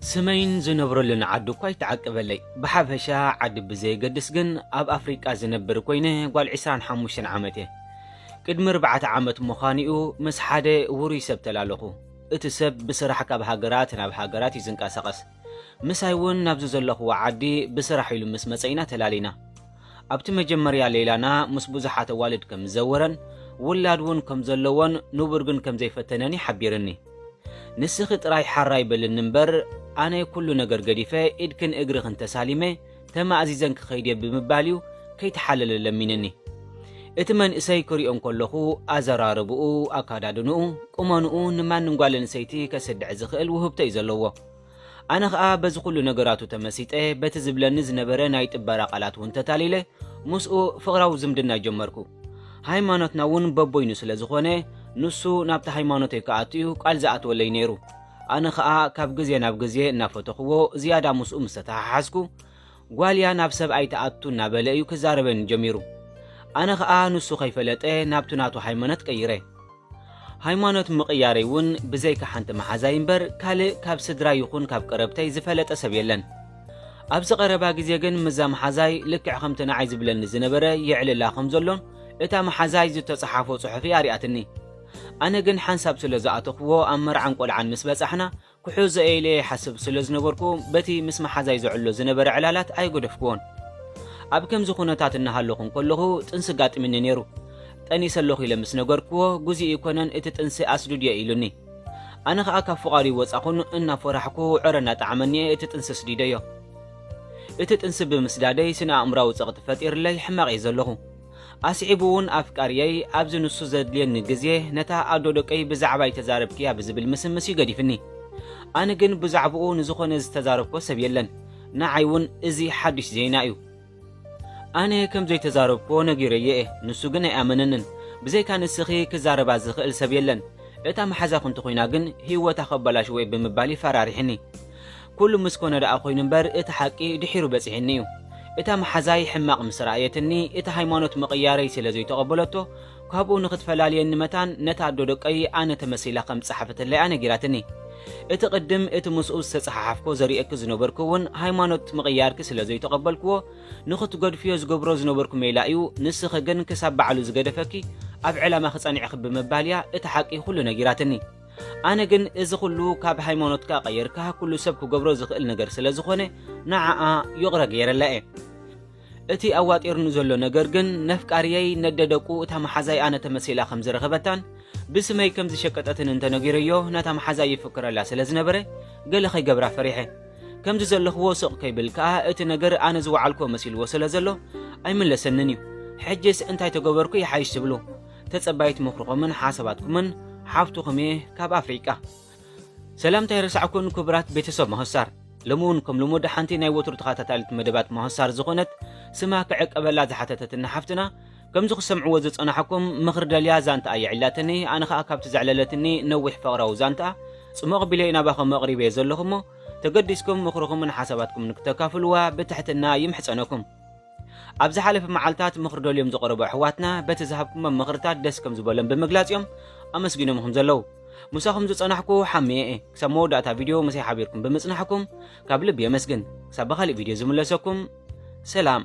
ስመይን ዝነብረሉን ዓዲ እኳ ይተዓቀበለይ። ብሓፈሻ ዓዲ ብዘየገድስ ግን ኣብ ኣፍሪቃ ዝነብር ኮይነ ጓል ዕስራን ሓሙሽተን ዓመት እየ። ቅድሚ ኣርባዕተ ዓመት ምዃኑ እዩ ምስ ሓደ ውሩይ ሰብ ተላለኹ። እቲ ሰብ ብስራሕ ካብ ሃገራት ናብ ሃገራት እዩ ዝንቀሳቐስ። ምሳይ እውን ናብዚ ዘለኹዎ ዓዲ ብስራሕ ኢሉ ምስ መጸ ኢና ተላሊና። ኣብቲ መጀመርያ ሌላና ምስ ብዙሓት ኣዋልድ ከም ዝዘወረን ውላድ እውን ከም ዘለዎን ንቡር ግን ከም ዘይፈተነን እዩ ሓቢርኒ። ንስኺ ጥራይ ሓራይ በልኒ እምበር፣ ኣነ ኩሉ ነገር ገዲፈ ኢድክን እግርኽን ተሳሊመ ተማእዚዘን ክኸይድ እየ ብምባል እዩ ከይተሓለለ ለሚንኒ። እቲ መንእሰይ ክሪኦ እንከለኹ ኣዘራርብኡ፣ ኣካዳድንኡ፣ ቁመንኡ ንማንም ጓል ኣንስተይቲ ከስድዕ ዝኽእል ውህብቶ እዩ ዘለዎ። ኣነ ኸኣ በዚ ኩሉ ነገራቱ ተመሲጠ በቲ ዝብለኒ ዝነበረ ናይ ጥበራ ቃላት እውን ተታሊለ ምስኡ ፍቕራዊ ዝምድና ጀመርኩ። ሃይማኖትና እውን በቦይኑ ስለ ዝኾነ ንሱ ናብቲ ሃይማኖተይ ክኣቱ እዩ ቃል ዝኣትወለይ ነይሩ። ኣነ ኸኣ ካብ ግዜ ናብ ግዜ እናፈተኽዎ ዝያዳ ምስኡ ምስ ተተሓሓዝኩ ጓልያ ናብ ሰብኣይ ትኣቱ እናበለ እዩ ክዛረበኒ ጀሚሩ። ኣነ ኸኣ ንሱ ከይፈለጠ ናብቲ ናቱ ሃይማኖት ቀይረ። ሃይማኖት ምቕያረይ እውን ብዘይካ ሓንቲ መሓዛይ እምበር ካልእ ካብ ስድራ ይኹን ካብ ቀረብተይ ዝፈለጠ ሰብ የለን። ኣብዚ ቀረባ ግዜ ግን ምዛ መሓዛይ ልክዕ ከምቲ ንዓይ ዝብለኒ ዝነበረ የዕልላ ከም ዘሎን እታ መሓዛይ ዝተጸሓፎ ጽሑፍ ኣርያትኒ። ኣነ ግን ሓንሳብ ስለ ዝኣተኽዎ ኣብ መርዓን ቆልዓን ምስ በጻሕና ክሕዞ ኢለ ይሓስብ ስለ ዝነበርኩ በቲ ምስ መሓዛይ ዘዕሎ ዝነበረ ዕላላት ኣይገደፍክዎን። ኣብ ከምዚ ኩነታት እናሃለኹ እንከለኹ ጥንሲ ጋጢምኒ ነይሩ። ጠኒሰ ኣለኹ ኢለ ምስ ነገርክዎ ግዜኡ ኣይኮነን እቲ ጥንሲ ኣስዱድዮ ኢሉኒ። ኣነ ኸኣ ካብ ፍቓዱ ይወጻኹን እናፈራሕኩ ዕረ እናጠዓመኒ እየ እቲ ጥንሲ ኣስዲደዮ። እቲ ጥንሲ ብምስዳደይ ስነ ኣእምራዊ ጸቕጢ ፈጢርለይ ሕማቕ እየ ዘለኹ። ኣስዒቡ እውን ኣፍቃርየይ ኣብዚ ንሱ ዘድልየኒ ግዜ ነታ ኣዶ ደቀይ ብዛዕባይ ተዛረብክያ ብዝብል ምስምስ እዩ ገዲፍኒ። ኣነ ግን ብዛዕባኡ ንዝኾነ ዝተዛረብኮ ሰብ የለን። ንዓይ እውን እዚ ሓድሽ ዜና እዩ። ኣነ ከም ዘይተዛረብኮ ነጊረዮ እየ፣ ንሱ ግን ኣይኣመነንን። ብዘይካ ንስኺ ክዛረባ ዝኽእል ሰብ የለን። እታ መሓዛኹ እንተኾይና ግን ህይወታ ከበላሽዎ እየ ብምባል ይፈራሪሕኒ። ኩሉ ምስ ኮነ ደኣ ኮይኑ እምበር እቲ ሓቂ ድሒሩ በጺሕኒ እዩ። እታ መሓዛይ ሕማቕ ምስ ረኣየትኒ እቲ ሃይማኖት ምቕያረይ ስለ ዘይተቐበለቶ ካብኡ ንኽትፈላልየኒ መታን ነታ ኣዶ ደቀይ ኣነ ተመሲላ ከም ዝጸሓፈትለይ እያ ነጊራትኒ። እቲ ቅድም እቲ ምስኡ ዝተጸሓሓፍኮ ዘርእየኪ ዝነበርኩ እውን ሃይማኖት ምቕያርኪ ስለ ዘይተቐበልክዎ ንኽትገድፍዮ ዝገብሮ ዝነበርኩ ሜላ እዩ፣ ንስኺ ግን ክሳብ ባዕሉ ዝገደፈኪ ኣብ ዕላማኺ ጸኒዕኺ ብምባል እያ እቲ ሓቂ ኩሉ ነጊራትኒ። ኣነ ግን እዚ ኩሉ ካብ ሃይማኖትካ ቀይርካ ኩሉ ሰብ ክገብሮ ዝኽእል ነገር ስለ ዝኾነ ንዓኣ ይቕረ ገይረላ እየ። እቲ ኣዋጢርኒ ዘሎ ነገር ግን ነፍቃርየይ ነደ ደቁ እታ መሓዛይ ኣነ ተመሲላ ከም ዝረኸበታን ብስመይ ከም ዝሸቀጠትን እንተነጊረዮ ነታ መሓዛይ ይፍክረላ ስለ ዝነበረ ገለ ከይገብራ ፈሪሐ። ከምዚ ዘለኽዎ ስቕ ከይብል ከኣ እቲ ነገር ኣነ ዝወዓልክዎ መሲልዎ ስለ ዘሎ ኣይምለሰንን እዩ። ሕጅስ እንታይ ተገበርኩ ይሓይሽ ትብሉ? ተጸባይት ምኽርኹምን ሓሳባትኩምን ሓፍትኹም እየ ካብ ኣፍሪቃ። ሰላምታ ኣይረሳዕኩን ክቡራት ቤተሰብ መሆሳር። ሎሚ እውን ከም ልሙድ ሓንቲ ናይ ወትሩ ተኸታታሊት መደባት መሆሳር ዝኾነት ስማ ክዕቀበላ ዝሓተተትና ሓፍትና ከምዚ ክሰምዕዎ ዝጸናሕኩም ምኽሪ ደልያ ዛንታኣ የዕላትኒ፣ ኣነ ኸኣ ካብቲ ዘዕለለትኒ ነዊሕ ፍቕራዊ ዛንታኣ ጽሞቕ ቢለ ናባኹም ኣቕሪበዮ ዘለኹ እሞ ተገዲስኩም ምኽርኹምን ሓሳባትኩምን ክተካፍልዋ ብትሕትና ይምሕጸነኩም። ኣብ ዝሓለፈ መዓልታት ምኽሪ ደልዮም ዝቐረቡ ኣሕዋትና በቲ ዝሃብኩሞም ምኽርታት ደስ ከም ዝበሎም ብምግላጽ እዮም ኣመስጊኖምኹም ዘለዉ። ምሳኹም ዝጸናሕኩ ሓምየ እየ። ክሳብ መወዳእታ ቪድዮ ምሳይ ሓቢርኩም ብምጽናሕኩም ካብ ልቢ የመስግን። ክሳብ ብኻልእ ቪድዮ ዝምለሰኩም ሰላም።